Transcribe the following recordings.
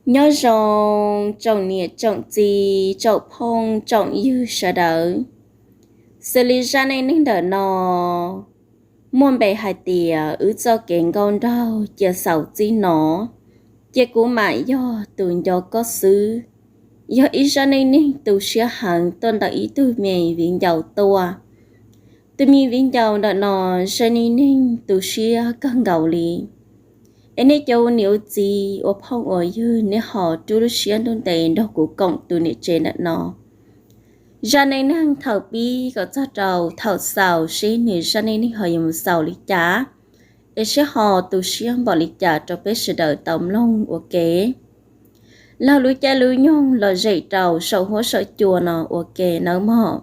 Nyob zoo tsoom niam tsoom txiv tsoom phooj tsoom ywg sawv daws. Xws li zaj neej neeg ntawm no muaj npe hais tias wb txoj kev nkauj nraug cia xaus txij no, cia kuv mam yog tus nco koj xwb. Yog ib zaj neej neeg tu siab heev tuaj ntawm ib tug me viv ncaus tuaj. Tus me viv ncaus ntawm no zaj neej neeg tu siab kawg nkaus li. Es nej cov ua niam ua txiv ua phooj ua ywg nej ho rub lub siab ntuj ntev nrog kuv koom tus niam tsev ntawm no zaj neej neeg thaum pib kom txog rau thaum xaus seb nws zaj neej neeg ho yuav mus xaus li cas, es seb ho tu siab npaum li cas rau peb sawv daws tau mloog ua ke. Laug lub caij lub nyoog los zem rau saum huab saum cua no ua ke nawb mog.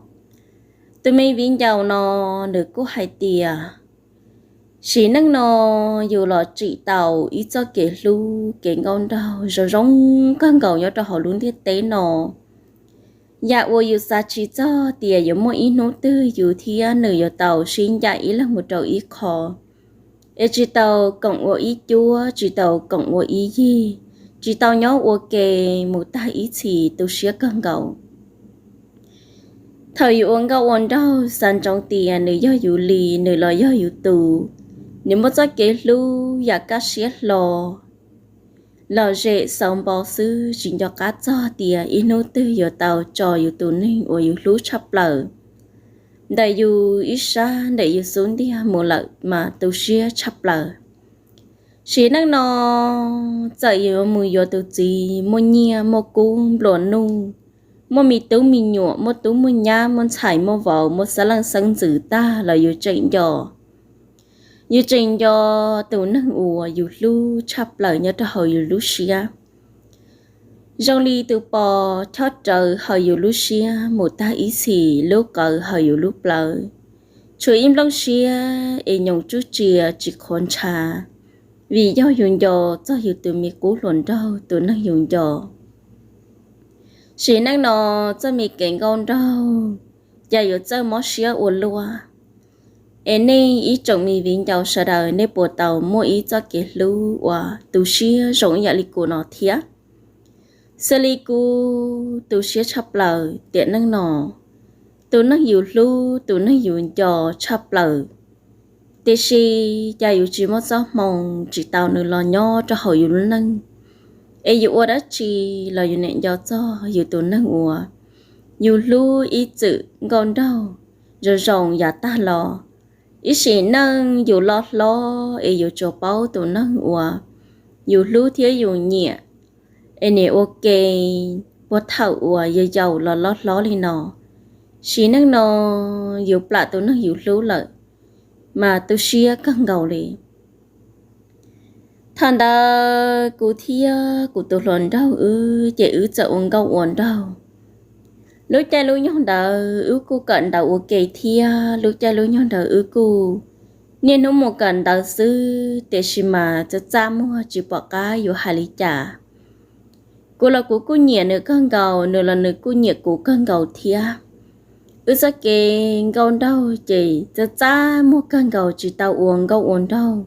Tus me viv ncaus no nws kuj hais tias, sim neej no yus los tsim tau ib txoj kev hlub kev nkauj nraug zoo zoo kawg nkaus nyob rau hauv lub ntiaj teb no. Yam uas yus xav tsis txog tias yuav muaj ib hnub twg yus thiab nws yuav tau sib ncaim ib leeg mus rau ib qho, es tsis tau koom ua ib cuab, tsis tau koom ua ib yig, tsis tau nyob ua ke mus tag ib txhis tu siab kawg nkaus. Thaum yus ua nkauj ua nraug xav ntsoov tias nws yog yus li, nws los yog yus tus, nws muaj txoj kev hlub yam kaj siab hlo lom zem xauv npo xwb, tsis nco qab txog tias ib hnub twg yuav tau tso yus tus neeg uas yus hlub tshaj plaws ntawm yus ib sab ntawm yus xub ntiag mus lawm mas tu siab tshaj plaws. Sim neej no txawm yuav mus yuav tus txiv muaj nyiaj muaj kub nplua nuj, muaj me tub me nyuam, muaj tub muaj nyab, muaj ntxhais muaj vauv, muaj xeeb leej xeeb ntxwv tag los yus tseem nco, yus tseem nco tus neeg uas yus hlub tshaj plaws nyob rau hauv yus lub siab. Zoo li tus pos chob rawv hauv yus lub siab mus tag ib txhis lub qawv hauv yus lub plawv, tshuav ib nplooj siab es nyoos tsuj tsia tsis qhuav ntshav, vim yog yus nco txog yus tus me qub hluas nraug tus neeg yus nco. Sim neej no txoj me kev nkauj nraug cas yuav txawj mob siab ua luaj. Es nej ib tsoom me viv ncaus sawv daws nej puas tau muaj ib txoj kev hlub uas tu siab zoo ib yam li kuv no thiab? Xws li kuv tu siab tshaj plaws tiam neej no, tus neeg yus hlub tus neeg yus nco tshaj plaws, tiam sis cas yus tsis muaj txoj hmoo tsim tau nws los nyob rau hauv yus lub neej. Es yus ua dab tsi los yus niaj nco txog yus tus neeg uas yus hlub ib txwm nkauj nraug zoo zoo yav tag los. Ib sim neej yus loj hlob es yus tsuas paub tus neeg uas yus hlub thiab yus nyiam, es nim ua ke puag thaum uas yus yaus los loj hlob li no. Sim neej no yus plam tus neeg yus hlub lawm, mas tu siab kawg nkaus li. Thaum ntawd kuv thiab kuv tus hluas nraug wb ces wb txawm ua nkauj ua nraug. Lub caij lub nyoog ntawd wb kuj kawm ntawv ua ke thiab, lub caij lub nyoog ntawd wb kuj niaj hnub mus kawm ntawv xwb, tiam sis mas txaj txaj muag tsis pom qab yuav hais li cas. Kuv los kuv kuj nyiam nws kawg nkaus, nws los nws kuj nyiam kuv kawg nkaus thiab. Wb txoj kev nkauj nraug ces txaj txaj muag kawg nkaus tsis tau ua nkauj ua nraug.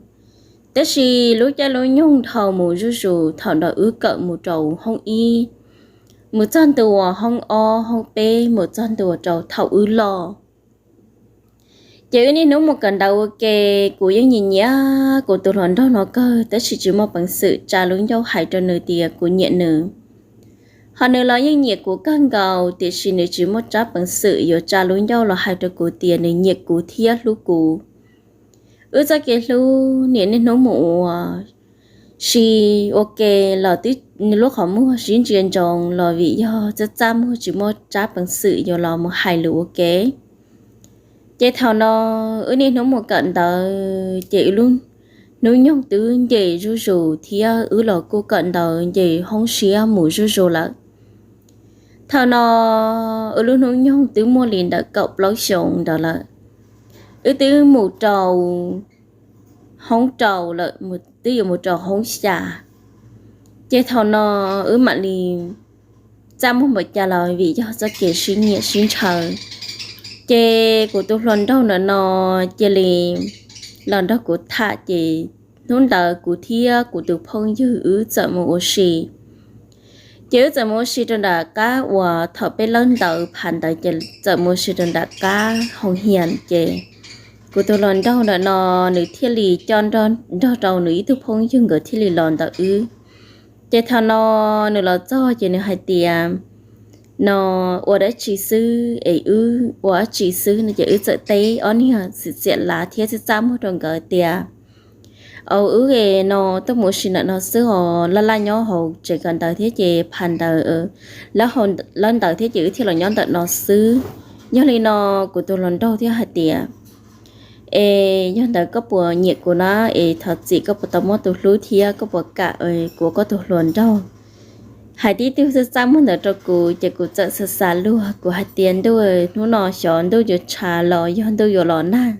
Tab sis lub caij lub nyoog dhau mus zuj zus thaum ntawd wb kawm mus rau hoob ib, mus txog ntua hoob ob hoob peb mus txog ntua rau thaum wb loj. Ces wb niaj hnub mus kawm ntawv ua ke, kuv yeej nyiam nyiam kuv tus hluas nraug no kawg tab sis tsis muaj peev xwm tsa lub ncauj hais rau nws tias kuv nyiam nws. Ho nws los yeej nyiam kuv kawg nkaus tiam sis nws tsis muaj tsab peev xwm yuav tsa lub ncauj los hais rau kuv tias nws nyiam kuv thiab hlub kuv. Wb txoj kev hlub nim niaj hnub mus ua si ua ke los twb lub qhov muag sib ntsia ntsoov los vim yog txaj txaj muag tsis muaj tsab peev xwm yuav los mus hais lus ua ke. Ces thaum no wb niaj hnub mus kawm ntawv ces wb lub hnub nyoog twb nce zuj zus thiab wb los kuj kawm ntawv nce hoob siab mus zuj zus lawm. Thaum no wb lub hnub nyoog twb muaj li ntawm kaum plaub xyoos ntawd lawm. Wb twb mus rau hoob rau lawm, twb yuav mus rau hoob xya. Ces thaum no wb mam li txaj muag npaum cas los vim yog txoj kev sib nyiam sib ntshaw. Ces kuv tus hluas nraug ntawm no cia li los nrog kuv tham ces hnub ntawd kuv thiab kuv tus phooj ywg wb txawm mus ua si. Ces wb txawm mus ua si rau nram qab uas thaum peb lawb ntawv phav ntawd ces txawm mus ua si rau nram qab hoo hias ces kuv tus hluas nraug ntawm no nws thiaj li coj nrog rau nws ib tug phooj ywg nkawd thiaj li los ntawm wb. Ces thaum no nws los txog ces nws hais tias, no ua dab tsi xwb es wb ua dab tsi xwb no ces wb txawm teb ob niag txiv txiam lav thiab txaj txaj muag rau nkawd tias, au wb es no tuaj mus ua si ntawm no xwb os, laj laj nyob hauv tsev kawm ntawv thiab ces phav ntawd lawb ntawv thiab ces wb thiaj los nyob ntawm no xwb. Yog li no kuv tus hluas nraug thiaj hais tias, es yog ntawd koj puas nyiam kuv na, es thov txim koj puas tau muaj tus hlub thiab koj puas kam kuv ua koj tus hluas nraug. Hais tib tug txaj txaj muag ntawd rau kuv ces kuv txawm xav xav luag, kuv hais tias ntuj, hnub no xyov ntuj yuav tshav los yog ntuj yuav los nag,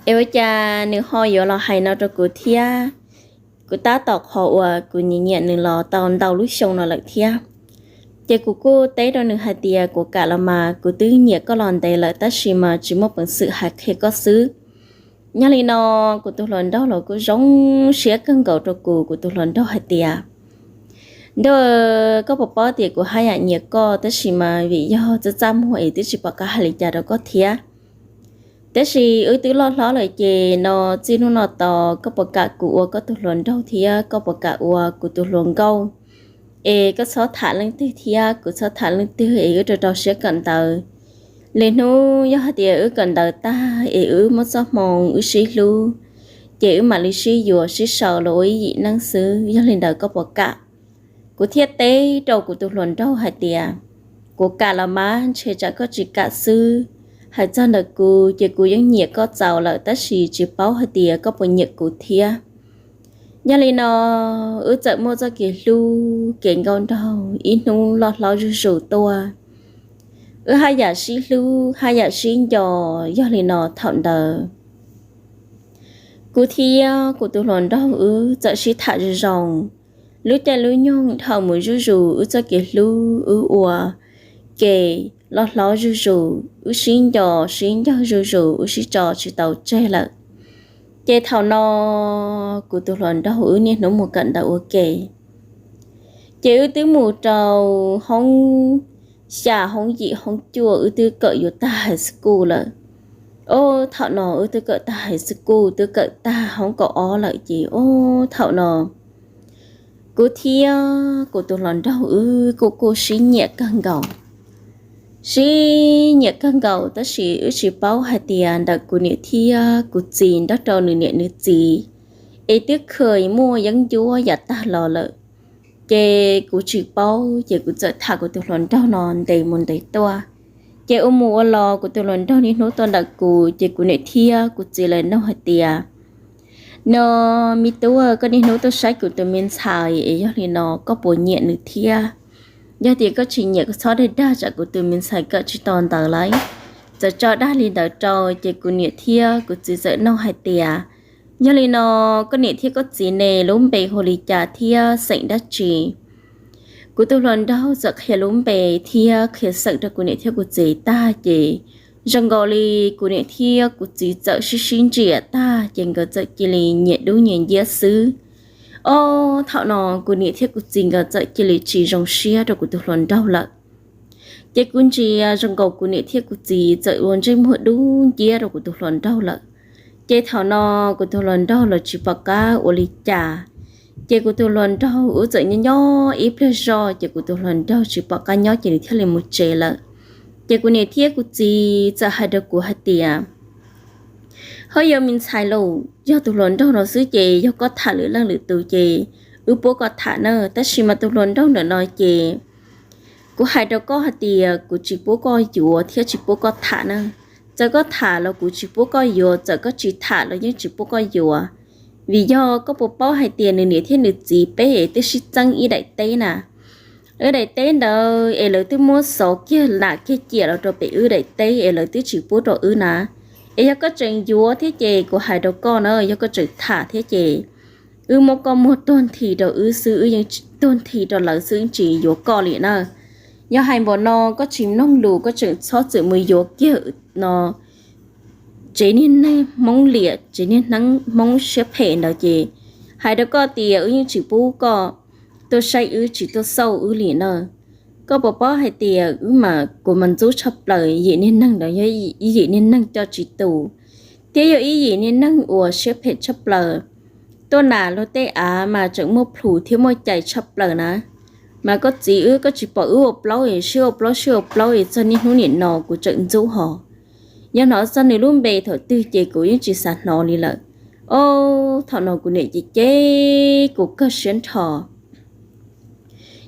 es ua cas nws ho yuav los hais no rau kuv thiab. Kuv tab tom qhov uas kuv nyiam nyiam nws los tau ntau lub xyoo no lawm thiab. Ces kuv kuj teb rau nws hais tias kuv kam los mas kuv twb nyiam koj los ntev lawm tab sis mas tsis muaj peev xwm hais qhia koj xwb. Yog li no kuv tus hluas nraug los kuj zoo siab kawg nkaus rau kuv, kuv tus hluas nraug hais tias, ntuj, koj puas paub tias kuv haj yam nyiam koj tab sis mas vim yog txaj txaj muag es twb tsis pom qab hais li cas rau koj thiab. Tab sis wb twb loj hlob lawm ces no txij hnub no tos koj puas kam kuv ua koj tus hluas nraug thiab koj puas kam ua kuv tus hluas nkauj, es koj txhob tham leej twg thiab kuv txhob tham leej twg es wb rau rau siab kawm ntawv. Lwm hnub yog hais tias wb kawm ntawv tag es wb muaj txoj hmoo wb sib hlub, ces wb mam li sib yuav sib sau los ua ib yim neej xwb. Yog li ntawd koj puas kam? Kuv thiaj teb rau kuv tus hluas nraug hais tias, kuv kam los mas, ntshe tsam koj tsis kam xwb. Hais txog ntawm kuv ces kuv yeej nyiam koj txaus lawm tab sis tsis paub hais tias koj puas nyiam kuv thiab. Yog li no wb txawm muaj txoj kev hlub kev nkauj nraug ib hnub loj hlob zuj zus tuaj. Wb haj yam sib hlub haj yam sib nco. Yog li no thaum ntawd kuv thiab kuv tus hluas nraug wb txawm sib tham zoo zoo. Lub caij lub nyoog dhau mus zuj zus, wb txoj kev hlub wb ua ke loj hlob zuj zus, wb sib nco sib ncaug zuj zus, wb sib tso tsis tau tseg lawm. Ces thaum no kuv tus hluas nraug wb niaj hnub mus kawm ntawv ua ke, ces wb twb mus rau hoob xya hoob yim hoob cuaj, wb twb kawm yuav tag high school lawm. Ob thaum no wb twb kawm tag high school, twb kawm tag hoob kaum ob lawm ces ob thaum no kuv thiab kuv tus hluas nraug wb kuj kuj sib nyiam kawg nkaus. Sib nyiam kawg nkaus tab sis wb tsis paub hais tias ntawm kuv niam thiab kuv txiv nrog rau nws niam nws txiv es twb kha muaj yeeb ncuab yav tag los lawm. Ces kuv tsis paub ces kuv txawm tham kuv tus hluas nraug no ntev mus ntev tuaj. Ces ua mus ua los kuv tus hluas nraug niaj hnub tuaj ntawm kuv ces kuv niam thiab kuv txiv lawv nug hais tias, no me tub, koj niaj hnub tuaj saib kuv tus me ntxhais es yog li no koj puas nyiam nws thiab? Yog tias koj tsis nyiam koj txhob dag dag tsam kuv tus me ntxhais kawm tsis tau ntawv lawm. Txawm tso dag li ntawd rau ces kuv niam thiab kuv txiv txawm nug hais tias, yog li no koj niam thiab koj txiv ne lub npe hu li cas thiab xeem dab tsi? Kuv tus hluas nraug txawm qhia lub npe thiab qhia xeem rau kuv niam thiab kuv txiv tag ces zoo nkaus li kuv niam thiab kuv txiv txawm sib sib ntsiam tag ces nkawd txawm cia li nyias dub nyias nciab xwb. Ob thaum no kuv niam thiab kuv txiv nkawd txawm cia li tsis zoo siab rau kuv tus hluas nraug lawm. Ces kuv ntsia zoo nkaus kuv niam thiab kuv txiv txawm ua ntsej muag dub nciab rau kuv tus hluas nraug lawm. Ces thaum no kuv tus hluas nraug los tsis pom qab ua li cas. Ces kuv tus hluas nraug wb txawm nyob nyob ib pliag zog ces kuv tus hluas nraug tsis pom qab nyob ces nws thiaj li mus tsev lawm. Ces kuv niam thiab kuv txiv txawm hais rau kuv hais tias, ho yog me ntxhais lauj, yog tus hluas nraug no xwb ces yog koj tham lwm leej lwm tus ces wb pub koj tham na, tab sis mas tus hluas nraug ntawm no ces kuv hais rau koj hais tias kuv tsis pub koj yuav thiab tsis pub koj tham na. Txawm koj tham los kuv tsis pub koj yuav, txawm koj tsis tham los yeej tsis pub koj yuav. Vim yog koj puas paub hais tias nws niam thiab nws txiv peb es twb sib txeeb ib daim teb na. Wb daim teb ntawd es lawv twb muab xov kiag nam kiag ciam los rau pem wb daim teb es lawv twb tsis pub rau wb na. Es yog koj tseem yuav thiab ces kuv hais rau koj na, yog koj tseem tham thiab ces wb muab koj muag tuag nthi rau wb xwb, wb yeej tuag nthi rau lawv xwb, tsis yuav koj li na. Yog hais npaum no koj tsis mloog lus, koj tseem txhob txwm mus yuav kiag no tsev niag neeg Hmoob liam, tsev niag neeg Hmoob siab phem ntawd ces hais rau koj tias wb yeej tsis pub koj tuaj saib wb tsis tuaj xauj wb li na. Koj puas paub hais tias wb mas kuv mas ntxub tshaj plaws, yim niag neeg ntawd yog ib yim niag neeg coj tsis tus, thiab yog ib yim niag neeg uas siab phem tshaj plaws. Tuaj nas luag tej av mas tseem muaj plhus thiab muaj cai tshaj plaws na. Mas koj txiv wb, koj tsis pom wb ua plaub es sib ua plaub sib ua plaub es txog niaj hnub nim no kuv tseem ntxub hos. Yog hnov txog nws lub npe thaum twg ces kuv yeej tsis xav hnov li lawm. Ob, thaum no kuv niam ces cem kuv kawg siab nrho.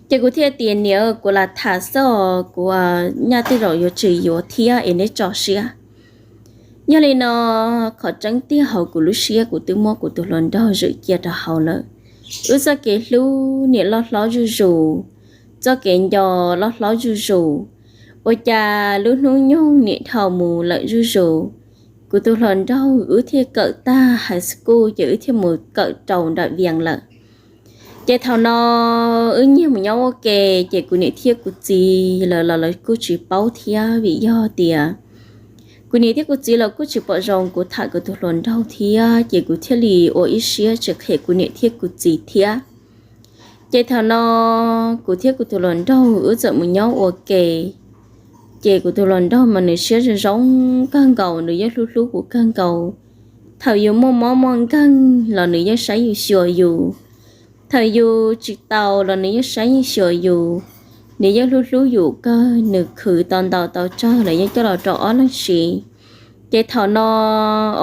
Ces kuv thiaj tias niam, kuv lam tham xwb os, kuv nyaj tej zaum yuav tsis yuav thiab es neb tso siab. Yog li no, qhov tseeb tiag hauv kuv lub siab kuv twb muab kuv tus hluas nraug zwm cia rau hauv lawm. Wb txoj kev hlub niam loj hlob zuj zus, txoj kev nco loj hlob zuj zus, ua cas lub hnub nyoog niam dhau mus lawm zuj zus. Kuv tus hluas nraug wb thiaj kawm tag high school ces wb thiaj mus kawm rau nram Vias lawm. Ces thaum no wb nyiag mus nyob ua ke, ces kuv niam thiab kuv txiv lawv los lawv kuj tsis paub thiab, vim yog tias kuv niam thiab kuv txiv los kuj tsis pom zoo kuv tham kuv tus hluas nraug thiab, ces kuv thiaj li ua ib siab tsis qhia kuv niam thiab kuv txiv thiab. Ces thaum no kuv thiab kuv tus hluas nraug wb txawm mus nyob ua ke. Ces kuv tus hluas nraug mas nws siab zoo zoo kawg nkaus, nws yeej hlub hlub kuv kawg nkaus. Thaum yus muaj mob muaj nkeeg los nws yeej saib yus xyuas yus. Thaum yus tsis tau los nws yeej saib yeej xyuas yus. Nws yeej hlub hlub yus kawg, nws khwv tau ntau tau tsawg los yeej coj los rau ob leeg siv. Ces thaum no,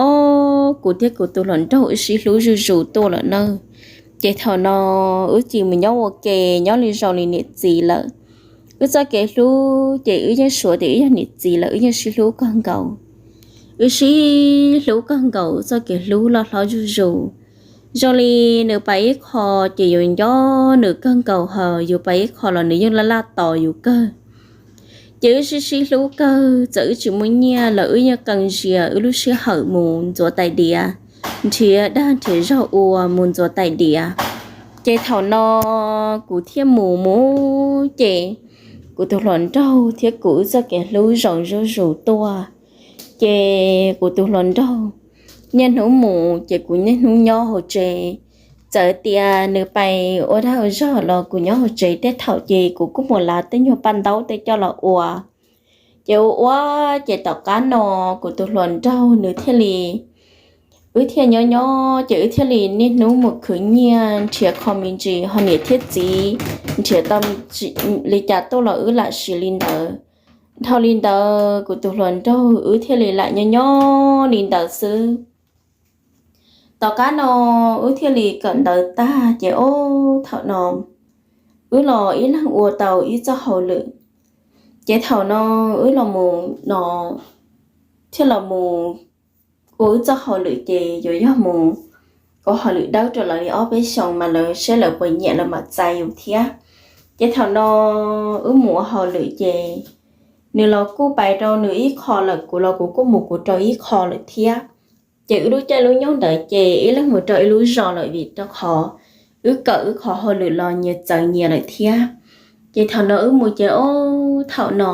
ob, kuv thiab kuv tus hluas nraug wb sib hlub zuj zus tuaj lawm na. Ces thaum no wb cia li mus nyob ua ke, nyob li zoo li niam txiv lawm. Wb txoj kev hlub ces wb yeej suav tias wb yog niam txiv lawm, wb yeej sib hlub kawg nkaus. Wb sib hlub kawg nkaus, txoj kev hlub loj hlob zuj zus. Zoo li nws pais ib qho ces yus nco nws kawg nkaus, ho yus pais ib qho los nws yeej laj laj tos yus kawg. Ces wb sib sib hlub kawg, txawm wb tsis muaj nyiaj los wb yeej qee zias wb lub sij hawm mus ntxuav tais diav, nrhiav dag nrhiav zog ua mus ntxuav tais diav. Ces thaum no kuv thiaj mus mus ces kuv tus hluas nraug thiab kuv wb txoj kev hlub zoo zuj zus tuaj. Ces kuv tus hluas nraug niaj hnub mus ces kuv niaj hnub nyob hauv tsev. Txawm tias nws pais ua dag ua zog los kuv nyob hauv tsev tej thaum ces kuv kuj mus lav tej nyuag paj ntaub tej coj los ua. Ces ua ua ces tom qab no kuv tus hluas nraug nws thiaj li, wb thiaj nyob nyob ces wb thiaj li niaj hnub mus khwv nyiaj nrhiav kho me ntsis, ho niam thiab txiv nrhiav tau li cas tuaj los wb lam siv li ntawd. Dhau li ntawd kuv tus hluas nraug wb thiaj li lam nyob nyob li ntawd xwb. Tom qab no wb thiaj li kawm ntawv tag ces ob, thaum no wb los ib leeg ua tau ib txoj hauj lwm. Ces thaum no wb los mus no, thiaj los mus ua wb txoj hauj lwm ces yuav yog mus ua hauj lwm dawb rau lawv li ob peb xyoos mas lawv saib lawv puas nyiam lawv mam txais yus thiab. Ces thaum no wb mus ua hauj lwm ces nws los kuj pais rau nws ib qho lawm, kuv los kuv kuj mus kuv rau ib qho lawm thiab. Ces wb lub caij lub nyoog ntawd ces ib leeg mus rau ib lub zos lawm vim rau qhov wb kawm wb qhov hauj lwm los nyias txawv nyias lawm thiab. Ces thaum no wb mus ces ob, thaum no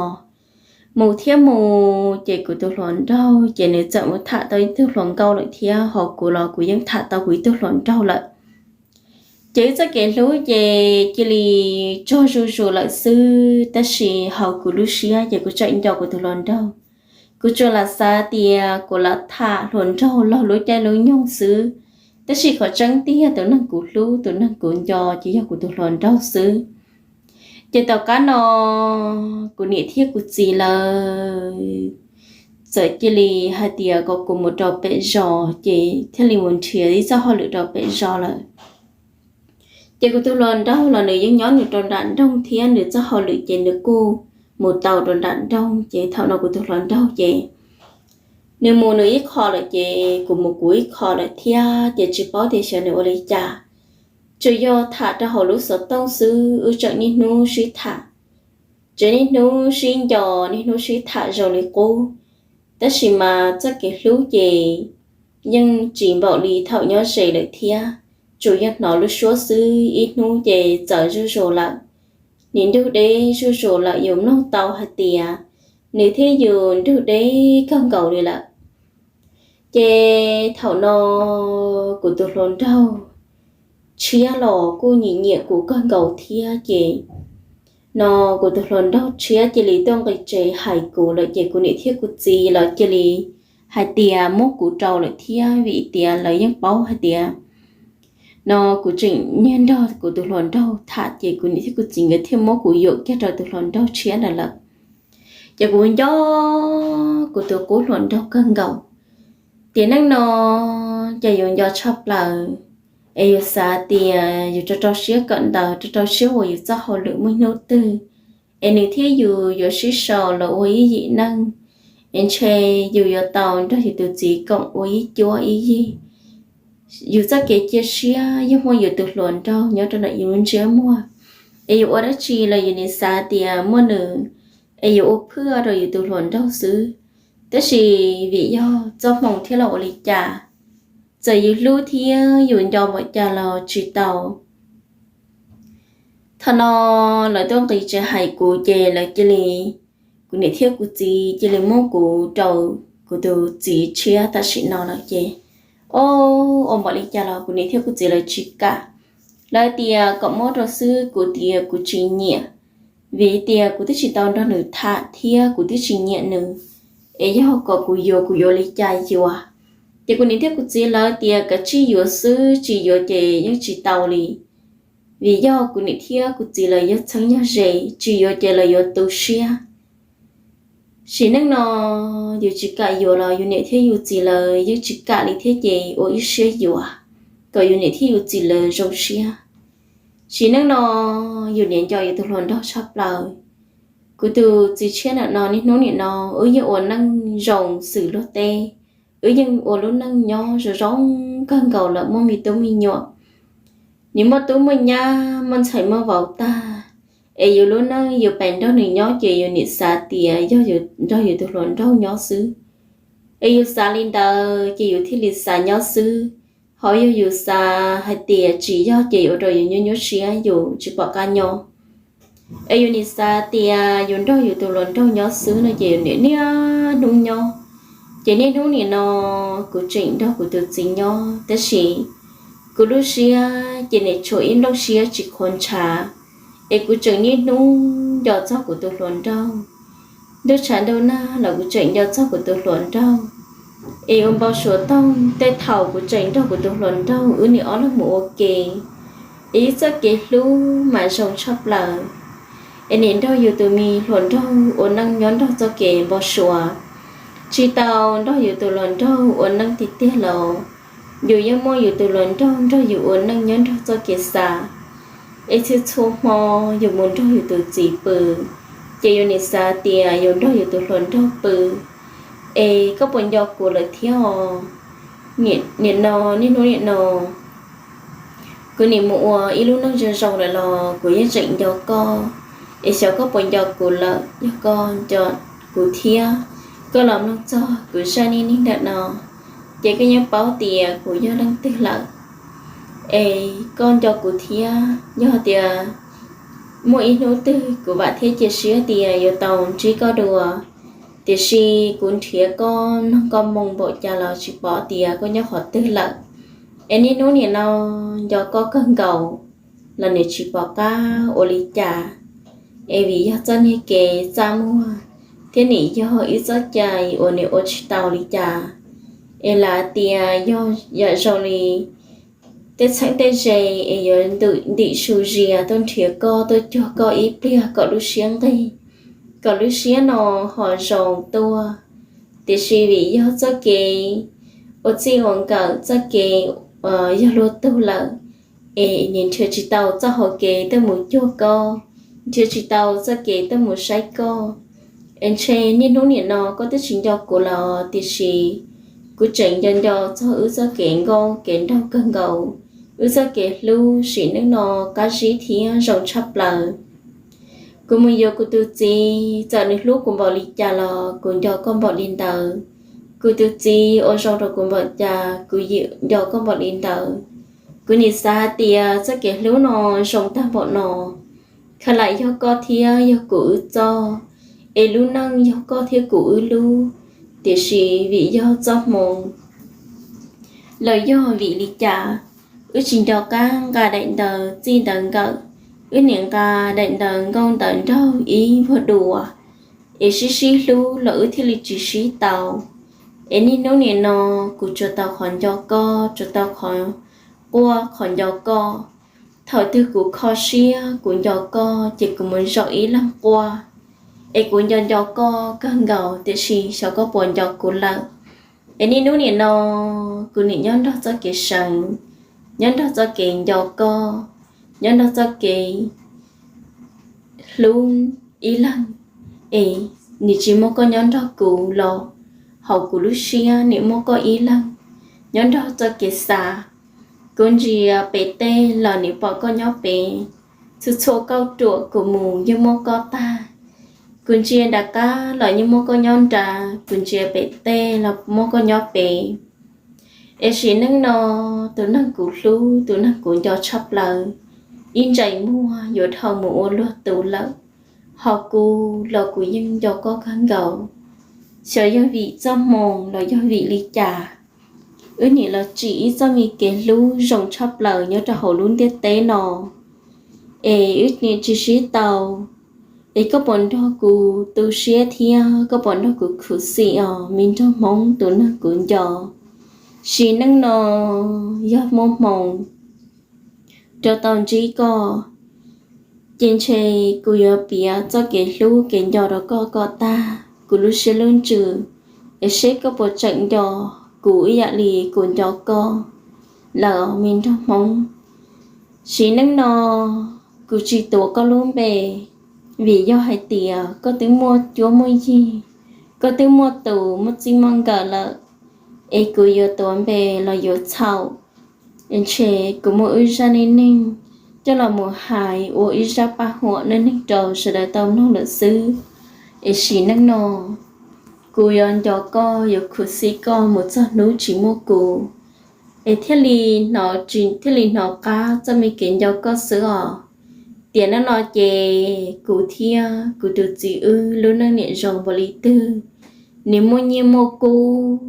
mus thiab mus ces kuv tus hluas nraug ces nws txawm mus tham tau ib tug hluas nkauj lawm thiab, ho kuv los kuv yeej tham tau kuv ib tug hluas nraug lawm. Ces wb txoj kev hlub ces cia li tsaug zuj zus lawm xwb, tab sis hauv kuv lub siab ces kuv tseem nco kuv tus hluas nraug. Kuv tsuas lam xav tias kuv lam tham hluas nraug laug lub caij lub nyoog xwb, tab sis qhov tseeb tiag tus neeg kuv hlub tus neeg kuv nco ces yog kuv tus hluas nraug xwb. Ces tom qab no kuv niam thiab kuv txiv lawv txawm cia li hais tias kom kuv mus rau pem zos ces thiaj li mus nrhiav ib txoj hauj lwm rau pem zos lawm. Ces kuv tus hluas nraug los nws yeej nyob nws rau nram nroog thiab, nws txoj hauj lwm ces nws kuj mus tau rau nram nroog. Ces thaum no kuv tus hluas nraug ces nws mus nws ib qho lawm ces kuv mus kuv ib qho lawm thiab, ces tsis paub tias xyov nws ua li cas. Tsuas yog tham rau hauv lub xov tooj xwb, wb tseem niaj hnub sib tham, tseem niaj hnub sib nco, niaj hnub sib tham zoo li qub. Tab sis mas txoj kev hlub ces yeej tsis npaum li thaum nyob ze lawm thiab. Tsuas yog hnov lub suab xwb ib hnub ces txawv zuj zus lawm. Nws nrug deb zuj zus lawm, yus mloog tau hais tias nws thiab yus nrug deb kawg nkaus li lawm. Ces thaum no kuv tus hluas nraug tshiab los kuj nyiam nyiam kuv kawg nkaus thiab ces no kuv tus hluas nraug tshiab cia li tuaj nqis tsev hais kuv lawm ces kuv niam thiab kuv txiv lawv cia li hais tias muab kuv rau lawm thiab vim tias lawv yeej paub hais tias no kuv tseem niaj nrog kuv tus hluas nraug tham ces kuv niam thiab kuv txiv nkawd thiaj muab kuv yuam kiag rau tus hluas nraug tshiab ntawd lawm. Ces kuv nco kuv tus qub hluas nraug kawg nkaus. Tiam neej no ces yus nco tshaj plaws, es yus xav tias yus rau rau siab kawm ntawv, rau rau siab ua yus txoj hauj lwm muaj hnub twg es nws thiab yus yuav sib sau los ua ib yim neej, es ntshe yus yuav tau nrog yus tus txiv koom ua ib cuab ib yig. Yus txoj kev cia siab yog muaj yus tus hluas nraug nyob rau ntawm yus lub ntsiab muag, es yus ua dab tsi los yus nim xav tias muaj nws, es yus ua phwj rau yus tus hluas nraug xwb. Tab sis vim yog txoj hmoo thiab los ua li cas, txawm yus hlub thiab yus nco npaum cas los tsis tau. Thaum no lawv tuaj nqis tsev hais kuv ces lawv cia li, kuv niam thiab kuv txiv cia li muab kuv rau kuv tus txiv tshiab tam sim no lawm ces, o, ua npaum li cas los kuv niam thiab kuv txiv lawv tsis kam. Lawv tias kom muab rau xwb, kuv tias kuv tsis nyiam, vim tias kuv twb tsis tau nrog nws tham thiab kuv twb tsis nyiam nws, es yog kom kuv yuav kuv yuav li cas yuav. Ces kuv niam thiab kuv txiv lawv tias kav tsij yuav xwb, tsis yuav ces yeej tsis tau li, vim yog kuv niam thiab kuv txiv lawv yog txheeb yog ze, tsis yuav ces lawv yuav tu siab. Sim neej no yus tsis kam yuav los yus niam thiab yus txiv lawv yeej tsis kam li thiab ces ua ib siab yuav kom yus niam thiab yus txiv lawv zoo siab. Sim neej no yus niam nco yus tus hluas nraug tshaj plaws. Kuv tus txiv tshiab ntawm no niaj hnub nim no wb yeej ua neej zoo xws luag teb, wb yeej ua lub neej nyob zoo zoo kawg nkaus lawm, muaj me tub me nyuam, nws muaj tub muaj nyab muaj ntxhais muaj vauv tag. Es yus lub neej yus pem nrog nws nyob ces yus nim xav tias yog yus nrog yus tus hluas nraug nyob xwb. Es yus xav li ntawd ces yus thiaj li xav nyob xwb. Ho yog yus xav hais tias tsis yog ces ua rau yus nyuaj nyuaj siab, yus tsis pom qab nyob. Es yus nim xav tias yus nrog yus tus hluas nraug nyob xwb no ces yus niaj niaj hnub nyob. Ces niaj hnub nim no kuv tseem nrog kuv tus txiv nyob tab sis kuv lub siab ces nim tshuav ib nplooj siab tsis qhuav ntshav. Es kuv tseem niaj hnub nco txog kuv tus hluas nraug. Ntuj tshav ntuj nag los kuv tseem nco txog kuv tus hluas nraug. Es ua npau suav toog tej thaum kuv tseem nrog kuv tus hluas nraug wb nim ob leeg mus ua ke, es wb txoj kev hlub mas zoo tshaj plaws. Es nim nrog yus tus me hluas nraug ua neej nyob nrog txoj kev npau suav, tsis tau nrog yus tus hluas nraug ua neej tiag tiag los yus yeej muaj yus tus hluas nraug nrog yus ua neej nyob nrog txoj kev xav. Es txhua txhua hmo yus mus nrog yus tus txiv pw, ces yus nim xav tias yus nrog yus tus hluas nraug pw. Es koj puas nco kuv lawm thiab os? Nim no, niaj hnub nim no kuv nim mus ua ib lub neej zoo zoo lawm los kuv yeej tseem nco koj. Es xyov koj puas nco kuv lawm, yog koj nco kuv thiab koj los mloog txog kuv zaj neej neeg ntawm no, ces koj yeej paub tias kuv yog leej twg lawm. Es koj nco kuv thiab, yog tias muaj ib hnub twg kuv vam thiab cia siab tias yuav tau ntsib koj dua, tiam sis kuv nrhiav koj mloog koj moo npaum cas los tsis pom tias koj nyob qhov twg lawm. Es niaj hnub nim no nco koj kawg nkaus los nim tsis pom qab ua li cas. Es vim yog txoj niag kev txaj muag thiab nim yog ib txoj cai uas nim ua tsis tau li cas. Es lam tias yog yam zoo li tej txheeb tej ze es yuav ntim su zias tuaj nrhiav koj, tuaj cuag koj ib pliag kom lub siab nqig, kom lub siab no ho zoo tuaj. Tiam sis vim yog txoj kev ua txij ua nkawm, txoj kev yog luag tug lawm, es nim nrhiav tsis tau txoj hau kev tuaj mus cuag koj, nrhiav tsis tau txoj kev tuaj mus saib koj. Es ntshe niaj hnub nim no koj twb tsis nco kuv los tiam sis kuv tseem nco nco txog wb txoj kev nkauj kev nraug kawg nkaus, wb txoj kev hlub sim neej no qab zib thiab zoo tshaj plaws. Kuv mus yuav kuv tus txiv, txawm nws hlub kuv npaum li cas los kuv nco koj npaum li ntawd. Kuv tus txiv ua zoo rau kuv npaum cas kuv yeej nco koj npaum li ntawd. Kuv nim xav hais tias txoj kev hlub no zoo tag npaum no, khav lam yog koj thiab yog kuv wb txoj, es lub neej yog koj thiab kuv wb lub, tiam sis vim yog txoj hmoo los yog vim li cas, Wb tsis nco qab nqa daim ntawv txij ntawv nkawm, wb niaj nqa daim ntawv nkauj ntawv nraug ib vuag dua, es sib sib hlub los wb thiaj li tsis sib tau. Es niaj hnub nim no kuv tsuas tau qhov nco koj, tsuas tau qhov quaj qhov nco koj. Thaum twg kuv kho siab kuv nco koj ces kuv mus zaum ib leeg quaj. Es kuv nco nco koj kawg nkaus tiam sis xyov koj puas nco kuv lawm. Es niaj hnub nim no kuv nim nyob nrog txoj kev seev, nyob nrog txoj kev nco koj, nyob nrog txoj kev hlub ib leeg. Es nim tsis muaj koj nyob nrog kuv los hauv kuv lub siab nim muaj koj ib leeg nyob nrog txoj kev xav. Kuv ntsia pem teb los nim pom koj nyob pem, txhua txhua kauj ruam kuv mus yeej muaj koj tag. Kuv ntsia nram qab los yeej muaj koj nyob nrad, kuv ntsia pem teb los muaj koj nyob pem. Es sim neej no tus neeg kuv hlub, tus neeg kuv nco tshaj plaws, ib ntsais muag yuav dhau mus ua luag tus lawm. Ho kuv los kuv yeej nco koj kawg nkaus. Xyov yog vim txoj hmoo los yog vim li cas, wb nim los tsim ib txoj me kev hlub zoo tshaj plaws nyob rau hauv lub ntiaj teb no. Es wb nim tsis sib tau, es koj puas nrog kuv tu siab thiab koj puas nrog kuv khuv xim os me nraug Hmoob tus neeg kuv nco? Sim neej no yog muaj hmoo rau tau ntsib koj, ces ntshe kuv yuav piav txoj kev hlub kev nco rau koj kom tag kuv lub siab lub ntsws, es seb koj puas tseem nco kuv ib yam li kuv nco koj lawm me nraug Hmoob. Sim neej no kuv tsis tuav koj lub npe, vim yog hais tias koj twb muaj cuab muaj yig, koj twb muaj tus muaj txij muaj nkawm lawm, es kuv yuav tuav npe los yuav txhaum. Ntshe kuv muaj ib zaj neej neeg coj los mus hais ua ib zaj paj huam neej neeg rau sawv daws tau mloog lawm xwb. Es sim neej no kuv yuav nco koj, yuav khuv xim koj mus txog hnub tsis muaj kuv, es thiaj li hnov, thiaj li hnov qab txoj me kev nco koj xwb os. Tiam neej no ces kuv thiab kuv tus txiv wb lub neej niam zoo npaum li twg, nim muaj nyiaj muaj kub,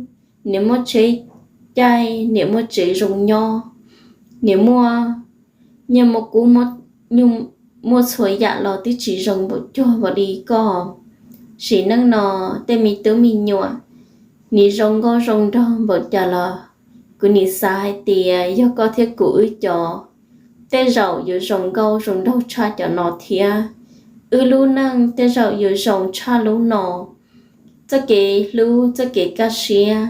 nim muaj tsheb caij, nim muaj tsev zoo nyob, nim muaj nyiaj muaj kub, muaj txhua yam los twb tsis zoo npaum cuag npaum li koj. Sim neej no tej me tub me nyuam nim zoo nkauj zoo nraug npaum cas los kuv nim xav hais tias yog koj thiab kuv wb cov tej zaum yuav zoo nkauj zoo nraug tshaj cov no thiab. Wb lub neej tej zaum yuav zoo tshaj lub no. Txoj kev hlub txoj kev kaj siab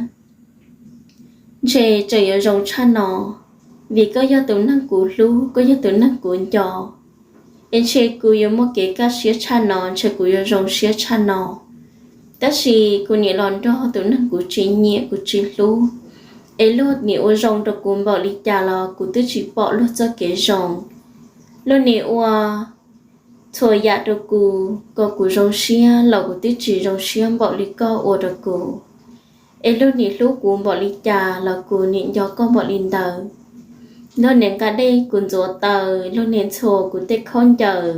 ntshe tseem yuav zoo tshaj no, vim koj yog tus neeg kuv hlub, koj yog tus neeg kuv nco. Es ntshe kuv yuav muaj kev kaj siab tshaj no, ntshe kuv yuav zoo siab tshaj no. Tab sis kuv nim los nrog tus neeg kuv tsis nyiam kuv tsis hlub, es luag nim ua zoo rau kuv npaum li cas los kuv twb tsis pom luag txoj kev zoo. Luag nim ua txhua yam rau kuv kom kuv zoo siab los kuv twb tsis zoo siab npaum li koj ua rau kuv. Es luag nim hlub kuv npaum li cas los kuv nim nco koj npaum li ntawd. Luag nim nqa dej kuv ntxuav taws, luag nim ntxhua kuv tej khaub ncaws,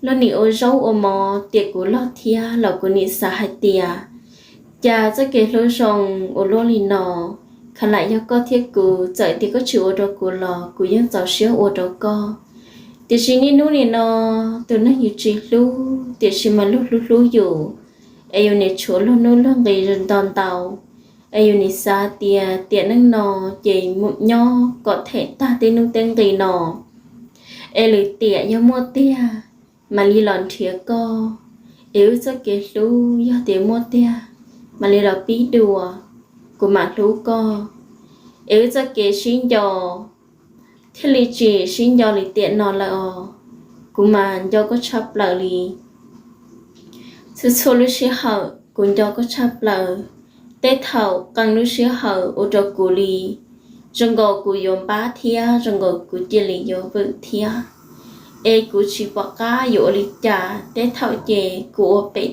luag nim ua zaub ua mov tiam kuv loj thiab los kuv nim xav hais tias cas txoj kev hlub zoo ua luaj li no. Khav lam yog koj thiab kuv, txawm tias koj tsis ua rau kuv los kuv yeej txaus siab ua rau koj. Tiam sis niaj hnub nim no tus neeg yus tsis hlub tiam sis mas luag hlub hlub yus, es yus nim tshuav luag nuj luag nqi ntau ntau, es yus nim xav tias tiam neej no ces mus nyob kom them tag tej nuj tej nqi no, es lwm tiam yog muaj tiag mam li los nrhiav koj, es wb txoj kev hlub yog tias muaj tiag mam li los pib dua, kuv mam hlub koj. Es wb txoj kev sib nco thiaj li tsis sib nco li tiam no lawm os. Kuv mas nco koj tshaj plaws li. Txhua txhua lub sij hawm kuv nco koj tshaj plaws. Tej thaum qee lub sij hawm ua rau kuv li zoo nkaus kuv yuav npab thiab zoo nkaus kuv cia li yuav vwm thiab. Es kuv tsis pom qab yuav ua li cas, tej thaum ces kuv ua pem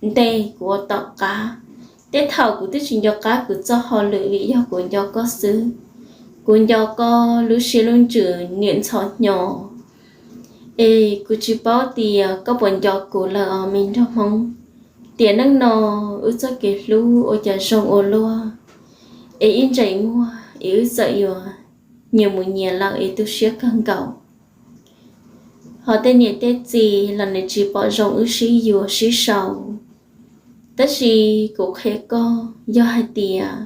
ntej, kuv ua tom qab. Tej thaum kuv twb tsis nco qab kuv txoj hauj lwm vim yog kuv nco koj xwb. Kuv nco koj lub siab lub ntsws niam ntxhov hnyo. Es kuv tsis paub tias koj puas nco kuv lawm os me nraug Hmoob. Tiam neej no wb txoj kev hlub ua cas zoo ua luaj, es ib ntsais muag es wb txawm yuav nyias mus nyias lawm es tu siab kawg nkaus. Ho tej niam tej txiv los nws tsis pom zoo wb sib yuav sib sau. Tab sis kuv qhia koj, yog hais tias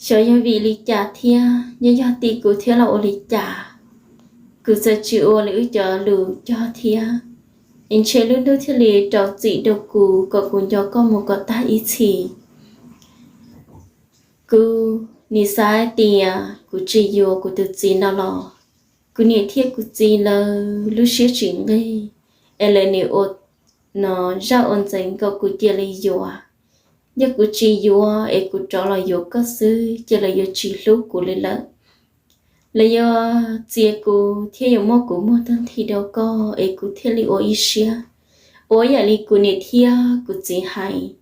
xyov yog vim li cas thiab, yog yog tim kuv thiab los ua li cas, kuv txawm tsis ua li wb cov lus cog thiab, es ntshe lub ntuj thiaj li rau txim rau kuv kom kuv nco koj mus kom tag ib txhis. Kuv nim xav hais tias kuv tsis yuav kuv tus txiv no los kuv niam thiab kuv txiv lawv lub siab tsis nqig, es lawv nim ua no zaj ua ntxeev kom kuv cia li yuav. Yog kuv tsis yuav es kuv rov los yuav koj xwb ces lawv yuav tsis hlub kuv li lawm. Lawv yuav txiav kuv thiab yuav muab kuv muag tag nthi rau koj es kuv thiaj li ua ib siab ua yam li kuv niam thiab kuv txiv hais.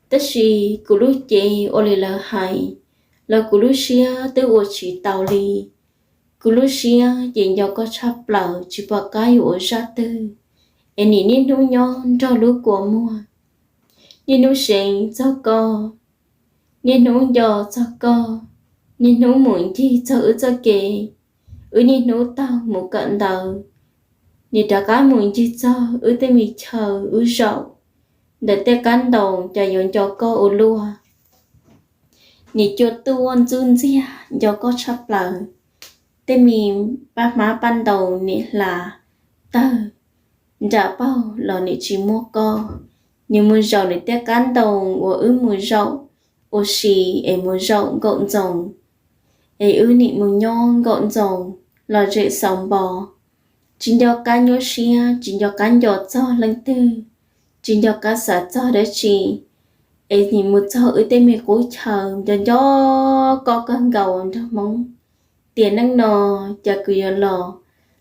Tab sis kuv lub cev ua li lawv hais los kuv lub siab twb ua tsis tau li. Kuv lub siab ces nco koj tshaj plaws tsis pom qab yuav ua zaj twg, es nim niaj hnub nyob nrog lub kua muag, niaj hnub seev txog koj, niaj hnub nco txog koj, niaj hnub mus ncig txog wb txoj kev, wb niaj hnub taug mus kawm ntawv, nim rov qab mus ncig txog wb tej me chaw wb zaum ntawm tej qab ntoo cas yuav nco koj ua luaj. Nim cua tuaj ntxub ntxiag nco koj tshaj plaws, tej me paj hmab paj ntoo nim hla tawg nram paug los nim tsis muaj koj. Nim mus zaum nim tej qab ntoo uas wb mus zaum ua si es mus zaum nkaum ntxoov, es wb nim mus nyob nkaum ntxoov los zem xaus npo, tsis nco qab nyuaj siab, tsis nco qab nco txog leej twg, tsis nco qab xav txog dab tsi, es nim mus txog wb tej me qub chaw nco nco koj kawg nkaus nraug Hmoob. Tiam neej no cas kuv yuav los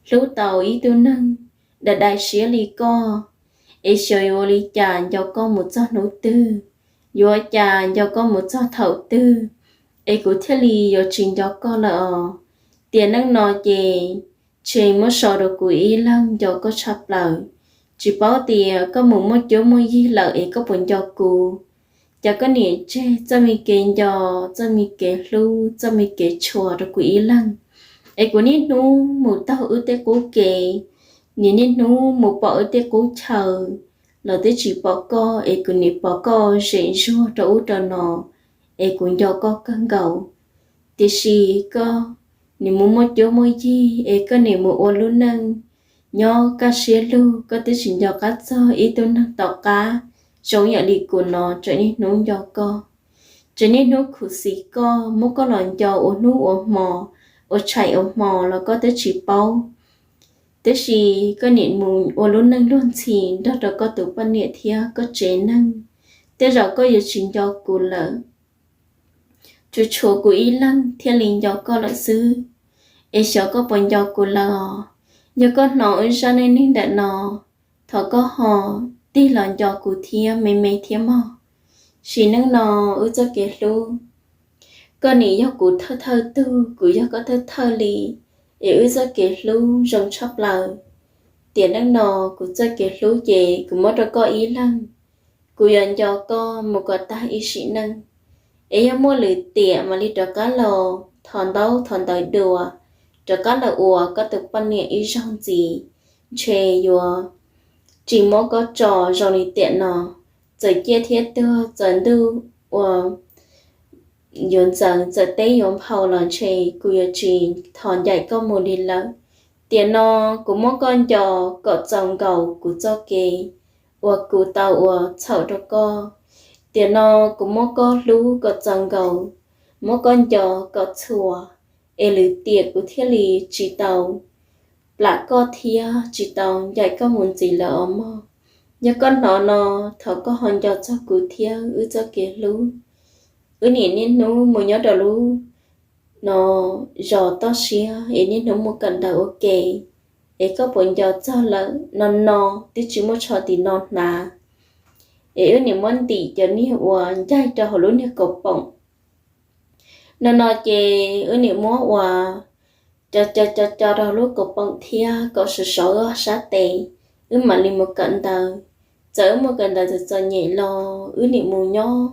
hlub tau ib tug neeg dai dai siab li koj, es xyov yuav ua li cas nco koj mus txog hnub twg, yuav ua cas nco koj mus txog thaum twg, es kuv thiaj li yuav tsis nco koj lawm os. Tiam neej no ces ntshe muab sau rau kuv ib leeg nco koj tshaj plaws. Tsis paub tias koj mus muaj cuab muaj yig lawm es koj puas nco kuv. Cas koj nim tseg txoj me kev nco, txoj me kev hlub, txoj me kev tshua rau kuv ib leeg, es kuv niaj hnub mus taug wb tej qub kev, nim niaj hnub mus pom wb tej qub chaw los twb tsis pom koj, es kuv nim pom koj zem zuag rau ub rau no, es kuv nco koj kawg nkaus. Tiam sis koj nim mus muaj cuab muaj yig es koj nim mus ua lub neej nyob kaj siab lug, koj twb tsis nco qab txog ib tug neeg tom qab zoo yam li kuv no tseem niaj hnub nco koj, tseem niaj hnub khuv xim koj, muab koj los nco ua hnub ua hmo, ua tshais ua hmo los koj twb tsis paub. Tiam sis koj nim mus ua lub neej luag ntxhi nrog rau koj tus poj niam thiab koj tsev neeg, tej zaum koj yuav tsis nco kuv lawm. Tsuas tshuav kuv ib leeg thiaj li nco koj lawm xwb, es xyov koj puas nco kuv lawm os. Yog koj hnov wb zaj neej neeg ntawm no, thov koj ho tig los nco kuv thiab me me thiab mog. Sim neej no wb txoj kev hlub, koj nim yog kuv thawj thawj tug, kuv yog koj thawj thawj li, es wb txoj kev hlub zoo tshaj plaws. Tiam neej no kuv txoj kev hlub ces kuv muab rau koj ib leeg, kuv yuav nco koj mus kom tag ib sim neej. Es yog muaj lwm tiam mam li rov qab los thov ntaub thov ntawv dua, rov qab los ua koj tus poj niam ib zaug ntxiv, ntshe yuav tsis muab koj tso zoo li tiam no. Txawm ciaj thiab tuag, txawm ntuj ua yuav ntxeev, txawm teb yuav nphau los ntshe kuv yuav tsis thov ncaim koj mus li lawm. Tiam no kuv muab koj nco kom txaus nkaus kuv txoj kev uas kuv tau ua txhaum rau koj. Tiam no kuv muab koj hlub kom txaus nkaus, muab koj nco kom txhua, es lwm tiam kuv thiaj li tsis tau plam koj thiab tsis tau ncaim koj mus ntxiv lawm os mog. Yog koj hnov no, thov koj ho nco txog kuv thiab wb txoj kev hlub. Wb nim niaj hnub mus nyob rau lub no zos toj siab es niaj hnub mus kawm ntawv ua ke, es koj puas nco txog lawm? No no twb tsis muaj tsho tim no hnav, es wb nim muab ntim cov niag uas ncaig rau hauv lub niag kaus poom. No no ces wb nim muab ua co co co co rau lub kaus poom thiab kom sov sov wb sab tes, wb mam li mus kawm ntawv. Txawm wb mus kawm ntawv txom txom nyem los wb nim mus nyob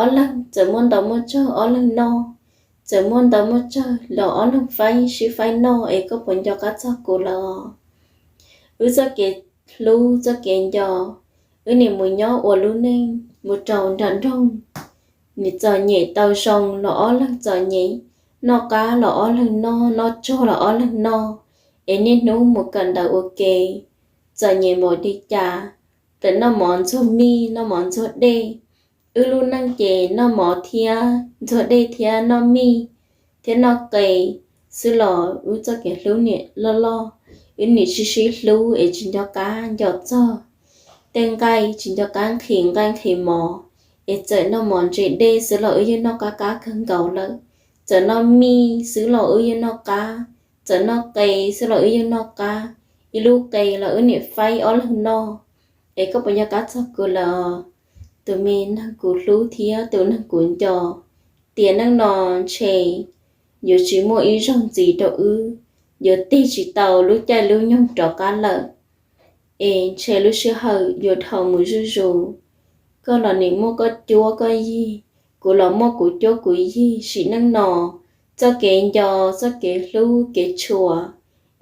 ob leeg, txawm muaj ntau muaj tsawg ob leeg noj, txawm muaj ntau muaj tsawg los ob leeg faib sib faib noj es koj puas nco qab txog kuv lawm? Wb txoj kev hlub txoj kev nco, wb nim mus nyob ua lub neej mus rau nram nroog, nim txom nyem tau zoo los ob leeg txom nyem, noj qab los ob leeg noj, noj tsuag los ob leeg noj, es niaj hnub mus kawm ntawv ua ke, txom nyem npaum li cas, txawm noj mov ntxuag mij noj mov ntxuag dej, wb lub neej ces noj mov thiab ntxuag dej thiab noj mij thiab noj qe xwb los wb txoj kev hlub nim loj loj, wb nim sib sib hlub es tsis nco qab nco txog tej nqaij, tsis nco qab nqhis nqaij nqhis mov, es txawm noj mov ntse dej xwb los wb yeej noj qab qab kawg nkaus lawm, txawm noj mij xwb los wb yeej noj qab, txawm noj qe xwb los wb yeej noj qab, ib lub qe los wb nim faib ob leeg noj. Es koj puas nco qab txog kuv lawm, tus me neeg kuv hlub thiab tus neeg kuv nco? Tiam neej no ntshe yuav tsis muaj ib zaug ntxiv rau wb, yuav tig tsis tau lub caij lub nyoog rov qab lawm. Es ntshe lub sij hawm yuav dhau mus zuj zus, koj los nim muaj koj cuab koj yig, kuv los muaj kuv cuab kuv yig. Sim neej no txoj kev nco, txoj kev hlub kev tshua,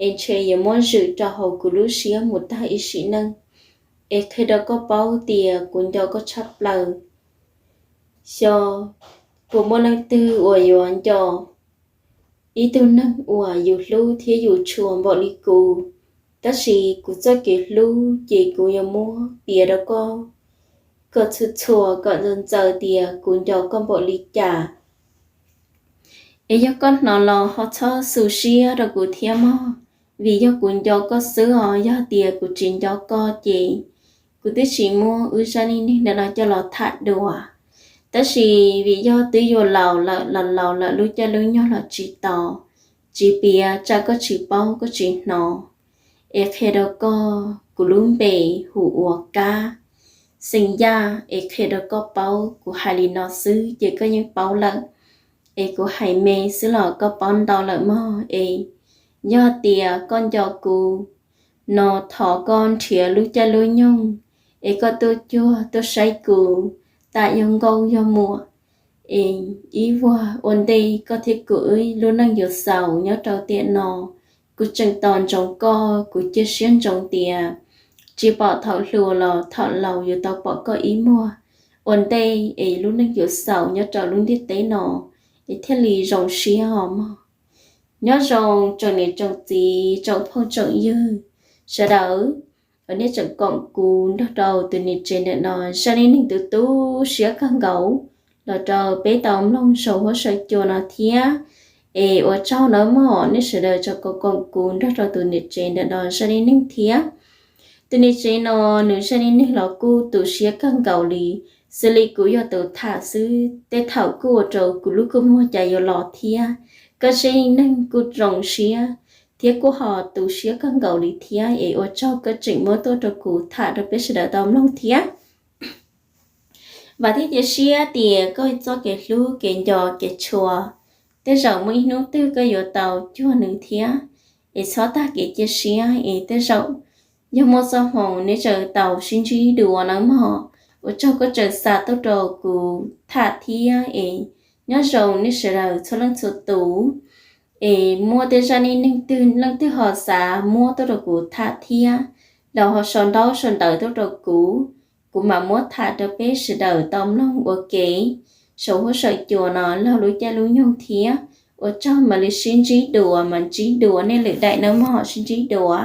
es ntshe yuav muab zwm rau hauv kuv lub siab mus tag ib sim neej. Es qhia rau koj paub tias kuv nco koj tshaj plaws. Xyov puas muaj leej twg uas yuav nco ib tug neeg uas yus hlub thiab yus tshua npaum li kuv, tab sis kuv txoj kev hlub ces kuv yuav muab piav rau koj kom txhua txhua kom ntxaws ntxaws tias kuv nco koj npaum li cas. Es yog koj hnov los ho txhob xu siab rau kuv thiab mog, vim yog kuv nco koj xwb os. Yog tias kuv tsis nco koj ces kuv twb tsis muab wb zaj neej neeg ntawm no coj los tham dua. Tab sis vim yog twb yuav laus lawm, los laus lawm lub caij lub nyoog los tsis tau, tsis piav tsam koj tsis paub koj tsis hnov. Es qhia rau koj, kuv lub npe hu ua Kab, xeem Yaj. Es qhia rau koj paub, kuv hais li no xwb ces koj yeej paub lawm. Es kuv hais me xwb los koj paub ntau lawm mog. Es yog tias koj nco kuv no, thov koj nrhiav lub caij lub nyoog es koj tuaj cuag tuaj saib kuv, tam yog nkauj yog muam, es ib vuag ua ntej koj thiab kuv wb lub neej yuav xaus nyob rau tiam no. Kuv tseem tos ntsoov koj, kuv cia siab ntsoov tias tsis pom thaum hluas los thaum laus yuav tau pom koj ib muag ua ntej es lub neej yuav xaus nyob rau lub ntiaj teb no es thiaj li zoo siab os mog. Nyob zoo tsoom niam tsoom txiv tsoom phooj tsoom ywg sawv daws uas nej tseem koom kuv nrog rau tus niam tsev ntawm no zaj neej neeg tu tu siab kawg nkaus los rau peb tau mloog saum huab saum cua no thiab. Es ua tsaug nawb mog, nej sawv daws tseem koom koom kuv nrog rau tus niam tsev ntawm no zaj neej neeg thiab. Tus niam tsev no nws zaj neej neeg los kuj tu siab kawg nkaus li, xws li kuv yog tus tham xwb tej thaum kuj ua rau kuv lub kua muag cas yuav los thiab. Koj zaj neej neeg kuj zoo siab thiab kuj ho tu siab kawg nkaus li thiab, es ua tsaug koj tseem muab tuaj rau kuv tham rau peb sawv daws tau mloog thiab. Vam thiab cia siab tias koj txoj kev hlub kev nco kev tshua, tej zaum muaj ib hnub twg koj yuav tau cuag nws thiab. Es txhob tag kev cia siab, es tej zaum yog muaj txoj hmoo neb tseem tau sib ntsib dua nawb mog. Ua tsaug koj tseem xa tuaj rau kuv tham thiab, es nyob zoo nej sawv daws txhua leej txhua tus. Es muaj tej zaj neej neeg twg leej twg ho xav muab tuaj rau kuv tham thiab los ho sau ntaub sau ntawv tuaj rau kuv, kuv mam muab tham rau peb sawv daws tau mloog ua ke saum huab saum cua no laug lub caij lub nyoog thiab. Ua tsaug, mam li sib ntsib dua, mam ntsib dua nej lwm daim nawb mog, sib ntsib dua.